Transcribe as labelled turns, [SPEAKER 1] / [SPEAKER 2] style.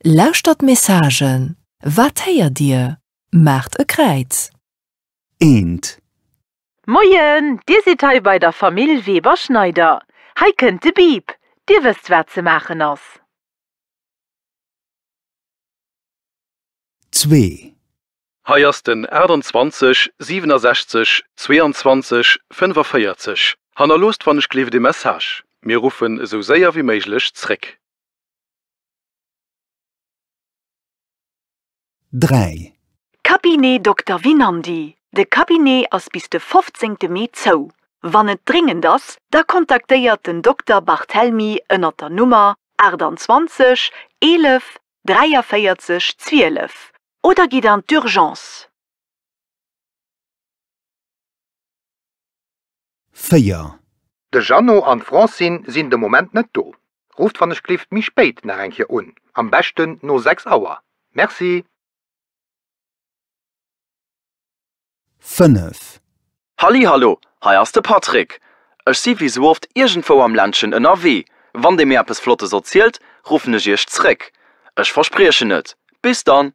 [SPEAKER 1] Lauschtert d'Messagen. Wat héiert Dir? Maacht e Kräiz.
[SPEAKER 2] Eent.
[SPEAKER 3] Moien, Dir sidd hei bei der Famill Weber-Schneider. Hei kënnt de Bip, Dir wësst wat ze maachen ass.
[SPEAKER 2] Zwee.
[SPEAKER 4] Hei ass den 28 67 22 45. Hannerloosst wann ech gleeft ee Message. Mir ruffen esou séier wéi méiglech zréck.
[SPEAKER 2] 3.
[SPEAKER 5] Cabinet Dokter Winandy, De Cabinet ass bis de 15 Mee zou. Wann et dringend ass, da kontaktéiert den Dokter Barthelmy ënnert der Nummer 28 11 43 12 oder gitt an d'Urgence.
[SPEAKER 2] 4.
[SPEAKER 6] De Jeannot an d'Francine sinn de Moment net do. Rufft wann ech glift méi spéit nach eng Kéier un, am beschten no 6 Auer. Merci.
[SPEAKER 2] 5.
[SPEAKER 7] Hallihallo, hei ass de Patrick. Ech si wéi sou oft iergendwou am Ländchen ënnerwee. Wann dir mir eppes Flottes erzielt, ruffen ech iech zréck. Ech verspriechen et. Bis dann!